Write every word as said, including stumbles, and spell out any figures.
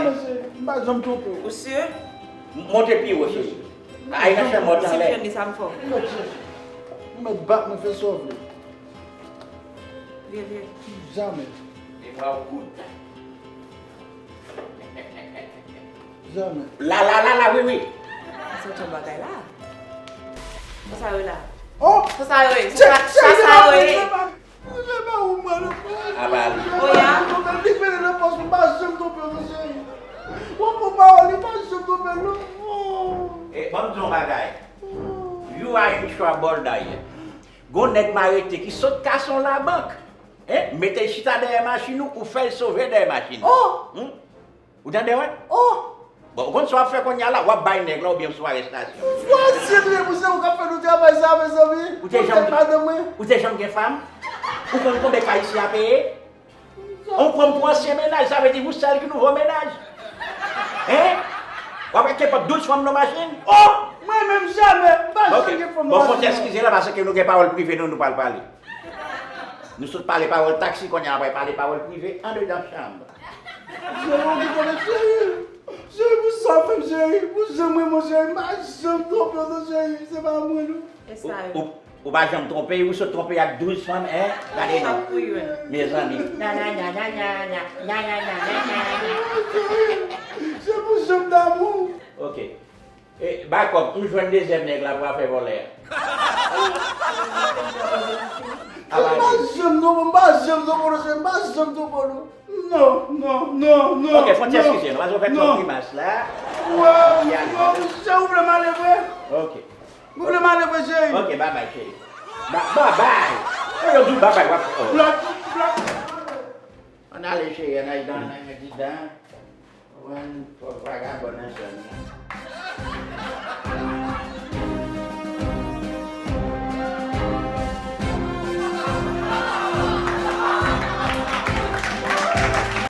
Mesye, m pa janm twonpe w. Ou si? Monte pi wo, cheri. Ay nan chanm mòt anlè. Sipsyon li sa m fè w. Ou mèt chèche. Ou mèt bat mwen, fè sa w vle. Vye, vye. Jamè. E mwa w kout. Jamè. La la la la wi wi. Sa sòti yon bagay la. Sa sa yo la. Oh! Sa sa yo ye. Sa sa yo ye. Mwen pa ou mwen nan pòch. Aba li. Oya. Li mete nan pòch mwen, m pa janm twonpe w non cheri. W ap pran pawòl li, m pa janm twonpe w non. E ban m di w yon bagay. You are in trouble dayè. Gon nèg m arete ki sot kase yon labank. Hein? Mete l chita dèyè machin ou, ou fè l sove dèyè machin ou. Oh! Hmm? Ou tande, wè? Oh! Bon, ou konn sa w ap fè kounye a la, w ap bay nèg la oubyen w sou arestasyon. Vwazin, li pou se ou k ap fè nou travay sa, mezanmi. Ou te janm, ou te janm gen fanm? Ou konn konbyen kay isi a peye? Ou pran m pou ansyen mennaj, sa vle di ou sèl ki nouvo mennaj? Hein? W ap rete pot douz fanm nan machin? Oh! Mwen menm jamè, m pa janm gen fanm nan machin. Bon, fò n eskize la, paske nou gen pawòl prive nou, nou pral pale. Nou sot pale pawòl taksi, kounye a n ap pale pawòl prive andedan chanm. Cheri, ou gen konnen cheri. Cheri, pou sa w fè m, cheri. Pou jan m renmen w, cheri. M pa janm twonpe w non, cheri. Se pa mwen non. Ou, ou, ou pa janm twonpe, ou sot twonpe ak douz fanm, hein? Gade non. Mezanmi. Nya, nya, nya. Cheri, se pou jan m damou w. Ok. E, ba kòb, m jwenn dezyèm nèg la pou afè vòlè a. M pa janm twonpe w, m pa janm twonpe w non, cheri, m pa janm twonpe w non. Non, non, non, non. Ok, fò n ti eskize nou, paske w fè twòp grimas la. Wè, non, cheri, ou vle m ale vre? Ok. Ou vle m ale vre, cheri? Ok, babay, cheri. Ba, babay! Mwen yo di w babay, w ap. Blòk, blòk. Ann ale, cheri, ann al dan, ann al di dan. Ou konprann? Fòk vagabòn ansanm.